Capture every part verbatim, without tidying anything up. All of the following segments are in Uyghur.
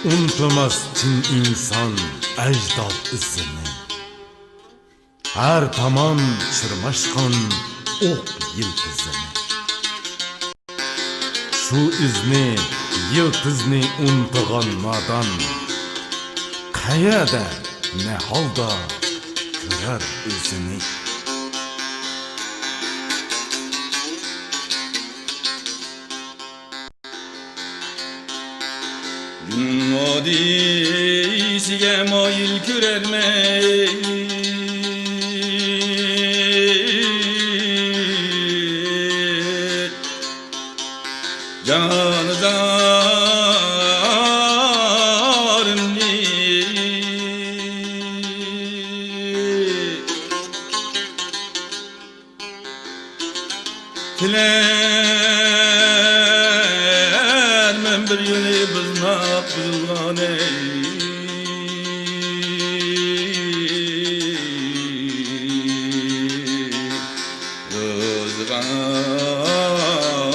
ئۇنتۇماستىن ئىنسان ئەجداد ئىزىنى، ھەر تامان چىرماشقان ئوق يىلتىزىنى. شۇ ئىزنى، يىلتىزنى ئۇنتۇغان نادان، قەيەردە، نە ھالدا كۆرەر ئۆزىنى؟ گۈناھ دېيىشىگە مايىل كۆرەرمەن. جانىزارىمنى تىلەرمەن بىر يولى بۇزماق بۇزۇلغانەي.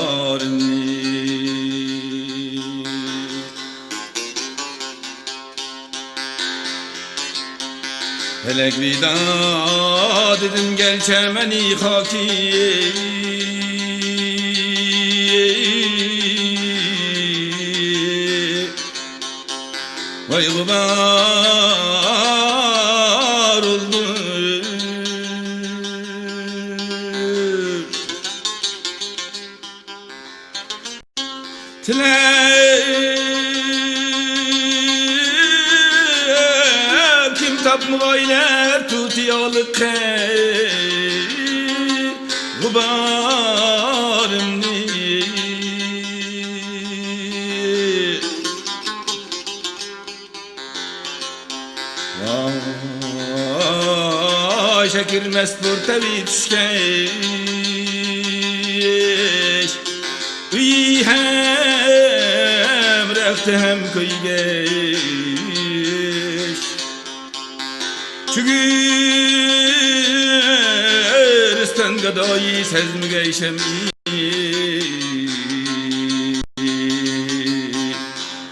روزىغارىمنى. پەلەك ۋىدا دېدىم گەرچە مەنى خاكى. ۋاي غۇبار ئۇلدۇر. تىلەپ كىم تاپمىغايلەر تۇتىيالىق غۇبارىمنى. ۋاي شاكىر مەست بىر تەۋى چۈشكەچ، ئۆيى ھەم رەختى ھەم كۆيگەچ، چۈگۈرۈستەن گادايى سەزمىگەي شەمئى.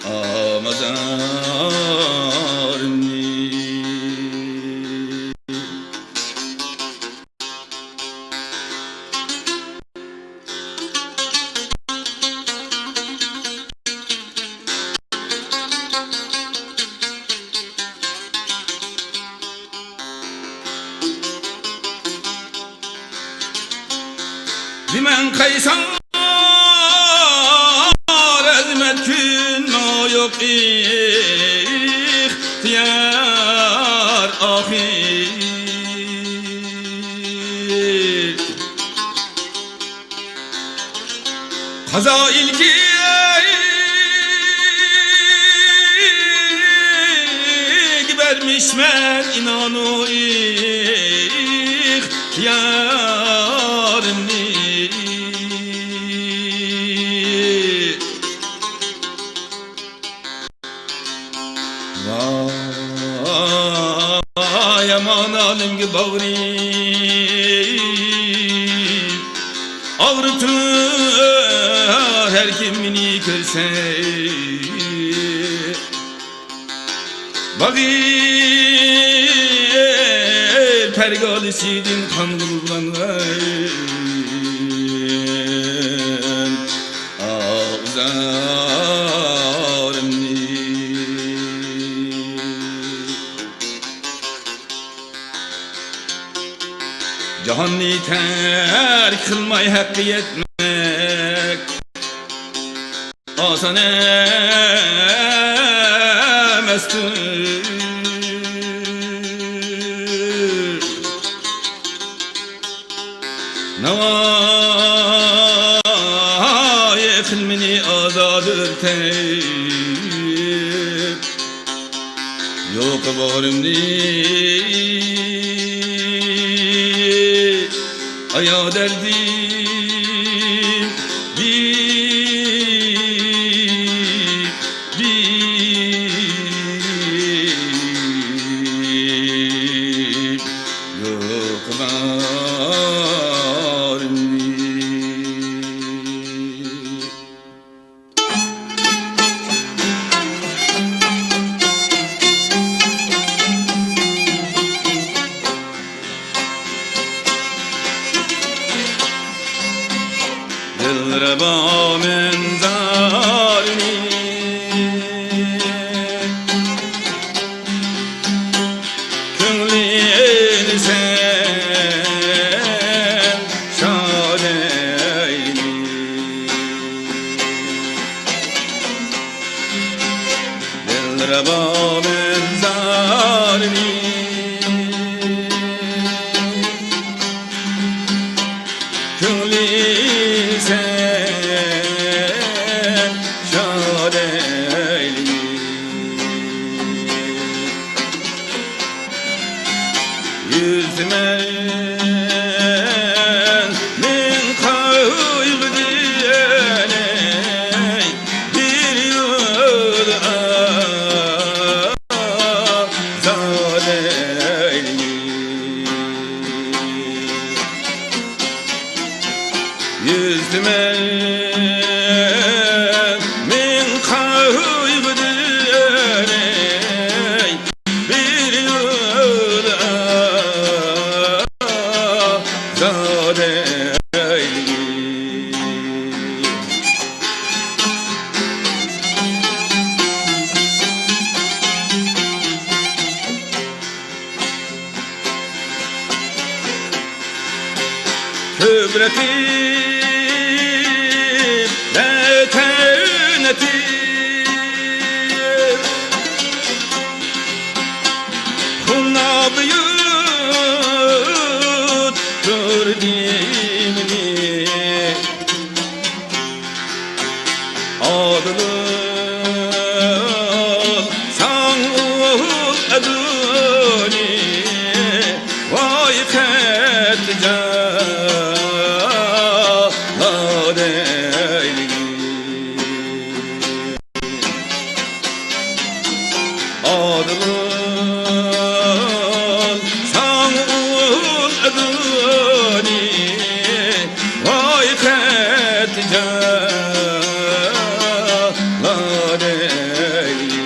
ئامازارنى. دېمەڭ قەيسەر ئەزىمەت كۈن ماڭا يوق ئىختىيار ئاخىر. قازا ئىلكىگە بەرمىشمەن ئىنانۇ ئىختىيارىمنى. ۋاي يامان ئالەمگە باغرى ئاغرىتىپ، ھەر كىم مېنى كۆرسە، باغرى پەرگالىسىدىن قانغا بۇلغانغان ئاغزارىمنى. جاھاننى تەرك قىلماي ھەققە يەتمەك ئاسان ئەمەستۇر. ناۋايى قىل مېنى ئازادۇر تەيىپ، يوقى بارىمنى ئايا دەردىم. بامەن زارنى كۆڭلى سەن شاد ئەيلىگىن. يۈز مىڭ قايغۇدىن بىر يول ئازاد ئەيلىگىن. يۈز مىڭ قايغۇدىن بىر يول ئازاد ئەيلىگىن. كۆپ رەقىب ۋەتەن ئېتىپ، خۇناب يۇتتۇردى مېنى. ئادىل ساڭا ئوغۇل ئەدۇنى، ۋاي قەتلى جالادەيلىگىن. ئادىل ساڭا ئوغۇل ئەدۇنى، ۋاي قەتلى جالادەيلىگىن.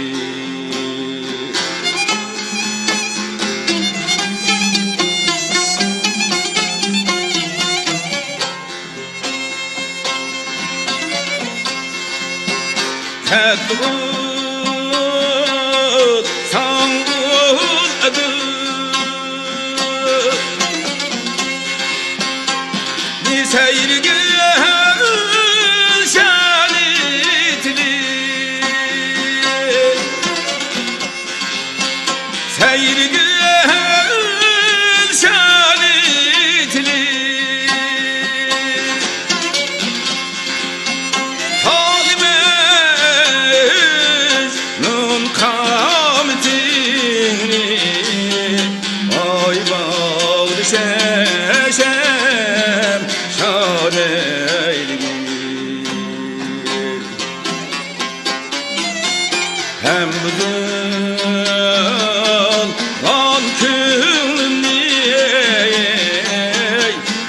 قەتلى ساڭا ئوغۇل ئەدۇنى، سەيرگۈل شالىتلى، سەيرگۈل شالىتلى، تالىمىز نۇن قامىتىنى، ئاي باغرى شەشەم شادەيلىگىن. ھەم بۇزۇلغان كۆڭلۈمنى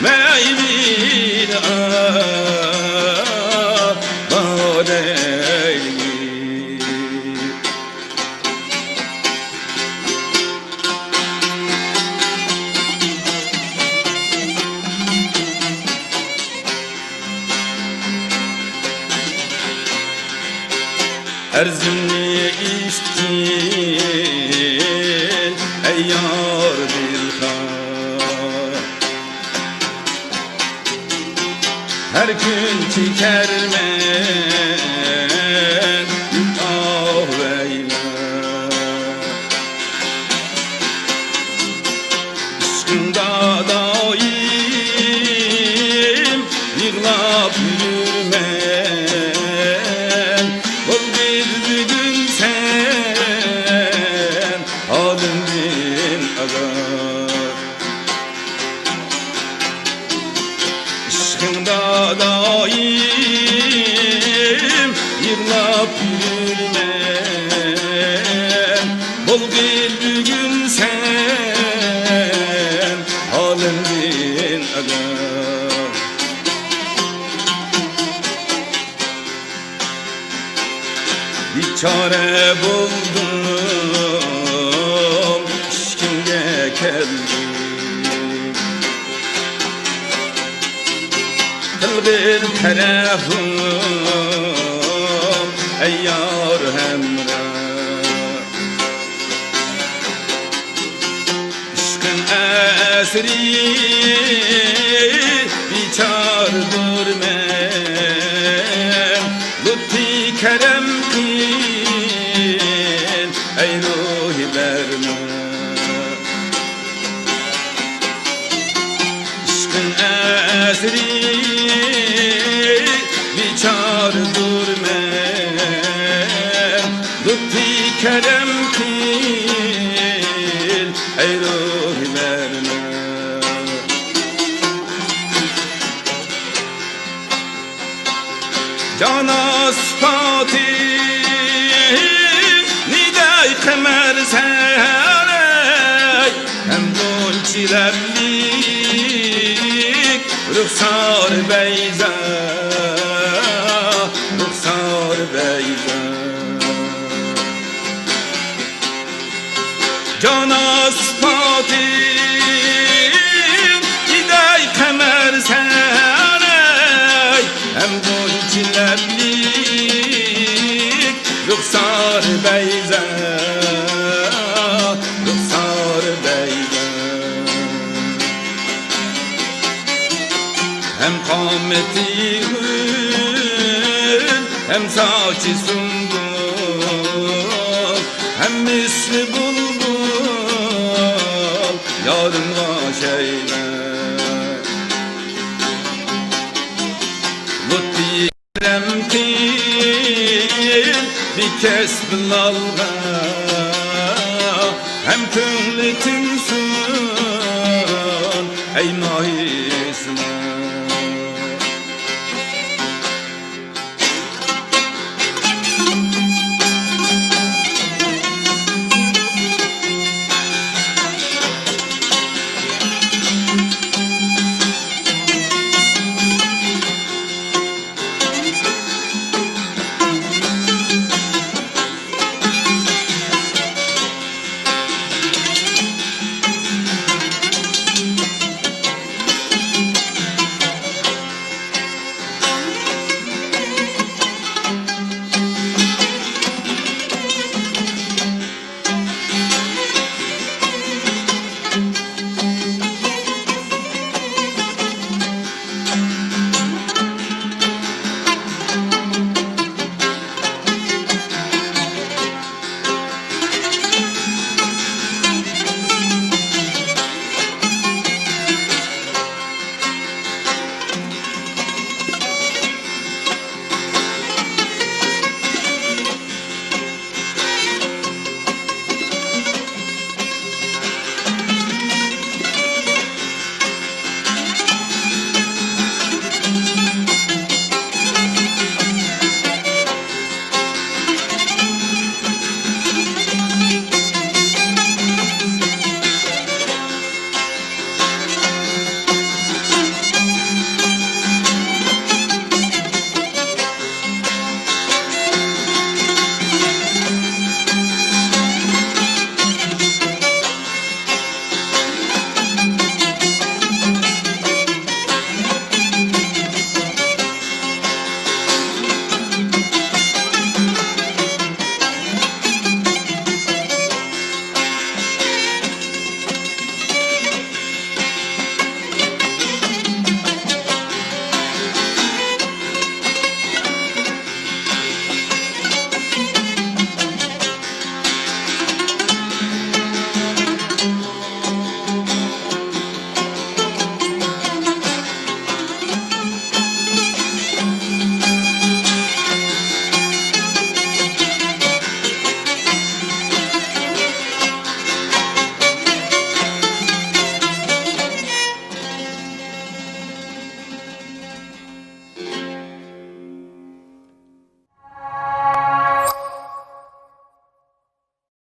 مەيلى ئابادەيلىگىن. ئەرزىمنى ئېشىتكىن، ئەي يار دىلخوش. ھەر كۈن چېكەرمەن ئاھ ۋەيلەر. ئىشقىڭدا دائىم يىغلاپ يۈرمەن. بولدى بۈگۈن سەن ھالىمدىن ئازاد. ئىشقىڭدا دائىم يىغلاپ يۈرمەن. بولغىن بۈگۈن سەن ھالىمدىن ئاگاھ. بىچارە بولدۇم، ئىشىكىڭگە كەلدىم. قىلغىن تەرەھۇم، ئەي يار ھەمراھ. ئىشقىڭ ئەسىرى بىچارىدۇر مەن، لۇتپى كەرەم قىل روھى بەرمە. ئىشقىڭ ئەسرى بىچارىدۇر مەن، لۇتپى كەرەم قىل، ئەي روھى بەرمە. جانا سۈپاتى نىداي قەمەر سەنەي، ھەم غۇنچە لەپلىك رۇخسار بەيزا، رۇخسار بەيزا. جانا سۈپاتى نىداي قەمەر سەنەي، ھەم غۇنچە لەپلىك رۇخسار بەيزا، رۇخسار بەيزا. ھەم قامىتى گۈل، ھەم ساچى سۇمبۇل، ھەم مىسلى بۇلبۇل، يارىمغا شەيلە. لۇتپى كەرەم قىل، بىكەس بىلالغا، ھەم كۆڭلى تىنسۇن، ئەي ماھى